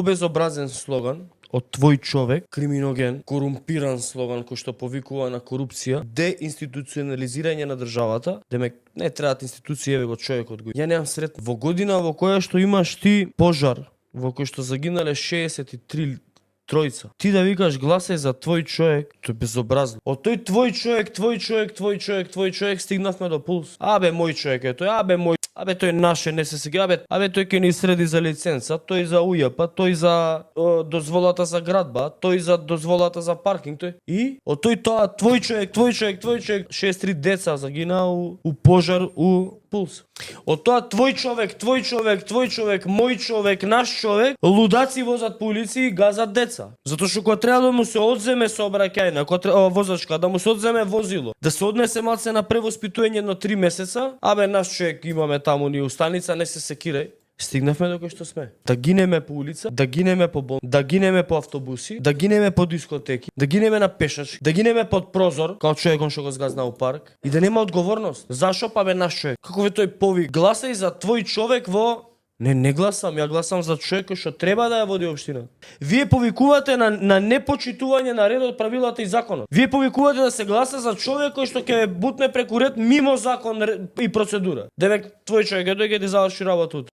Безобразен слоган од твој човек, криминоген, корумпиран слоган кој што повикува на корупција, деинституционализирање на државата, демек не требаат институции, еве го човекот го. Ја немам сретно. Во година во која што имаш ти пожар, во кој што загинале 63 тројца. Ти да викаш гласај за твој човек, тоа е безобразно. Од тој твој човек стигнавме до Пулс. Абе мој човек е тој, абе тој наше не се сега, абе тој ќе ни среди за лиценца, тој за УЈП, тој за дозволата за градба, тој за дозволата за паркинг, тој. И од твој човек, 63 деца загина у пожар у Пулс. Од тоа твој човек, мој човек, наш човек, лудаци возат по улици и газат деца. Затоа што кога треба да му се одземе сообраќајна, возачка, да му се одземе возило, да се однесе малце на превоспитување едно 3 месеца, абе наш човек имаме таму ни устаница, не се секирај. Стигнавме до кој што сме. Да гинеме по улица, да гинеме по болници, да гинеме по автобуси, да гинеме по дискотеки, да гинеме на пешачки, да гинеме под прозор, као човекот што го згазна у парк, и да нема одговорност. Зашо па бе наш човек? Како ве тој повик? Гласај за твој човек во... Не гласам, ја гласам за човекот што треба да ја води општината. Вие повикувате на непочитување на редот, правилата и законот. Вие повикувате да се гласа за човекот што ќе бутне преку ред мимо закон и процедура. Демек твој човек е дојде да заврши работа.